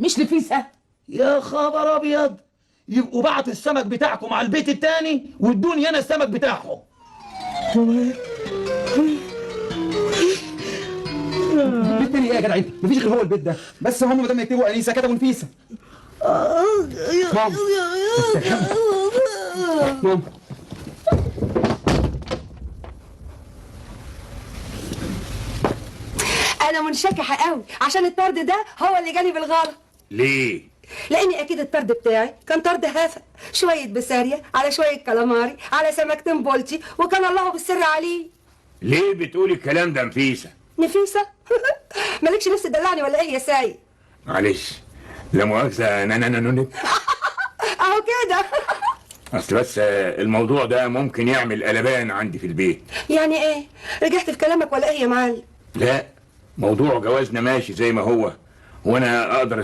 مش نفيسة. يا خبر ابيض، يبقوا بعتوا السمك بتاعكم على البيت التاني وادوني انا السمك بتاعهم. البيت التاني ايه يا جدع انت؟ مفيش غير هو البيت ده، بس هم بدل ما يكتبوا انيسة كتبوا نفيسة. ماما ماما انا منشكحه قوي عشان الطرد ده هو اللي جالي بالغلط. ليه؟ لاني اكيد الطرد بتاعي كان طرد هافه، شوية بسارية على شوية كلاماري على سمكتين بولتي، وكان الله بالسر عليه. ليه بتقولي الكلام ده نفيسة؟ نفيسة؟ مالكش نفس تدلعني ولا ايه يا سايق؟ معلش لا مؤاخذة، انا انا انا اهو كده. اصل بس الموضوع ده ممكن يعمل قلبان عندي في البيت. يعني ايه؟ رجعت في كلامك ولا ايه يا معلم؟ لا، موضوع جوازنا ماشي زي ما هو، وانا اقدر